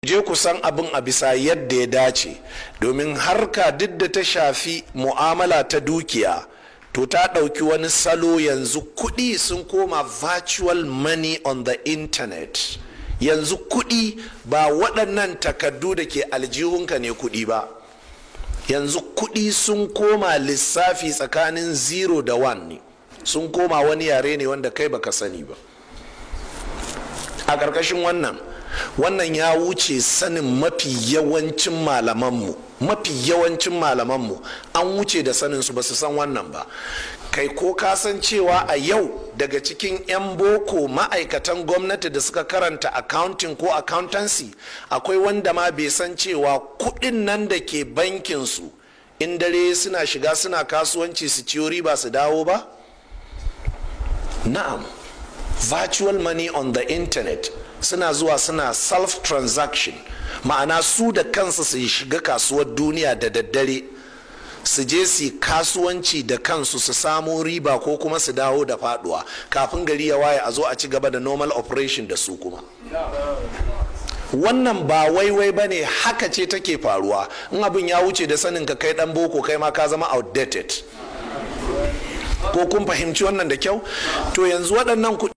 Je ku san abin a bisa yadda ya dace, domin harka duk da ta shafi mu'amala ta dukiya, to ta ɗauki wani salo. Yanzu kuɗi sun koma virtual money on the internet. Yanzu kuɗi ba waɗannan takardu da ke aljihunka ne kuɗi ba. Yanzu kuɗi sun koma lissafi tsakanin 0 da 1 ne, sun koma wani yare ne wanda kai baka sani ba. A ƙarƙashin wannan, wannan ya wuce sanin mafi yawancin malamanmu. Mafi yawancin malamanmu an wuce da sanin su, ba su san wannan ba. Kai, ko ka san cewa a yau daga cikin 'yan boko, ma'aikatan gwamnati da suka karanta accounting ko accountancy, akwai wanda ma bai san cewa kudin nan da ke bankin su, in dare suna shiga suna kasuwanci su ciyo riba su dawo ba? Na'am, virtual money on the internet. Suna zuwa suna self transaction, ma'ana su da kansu su shiga kasuwar duniya da daddare, su je su kasuwanci da kansu, su samo riba ko kuma su dawo da faduwa. Kafin gari ya waye, a zo a ci gaba da normal operation da su. Kuma wannan ba waiwai ba ne, haka ce take faruwa. In abin ya wuce da sanin ka, kai dan boko, kai ma ka zama outdated. Ko kun fahimci wannan da kyau? To yanzu waɗannan kuɗi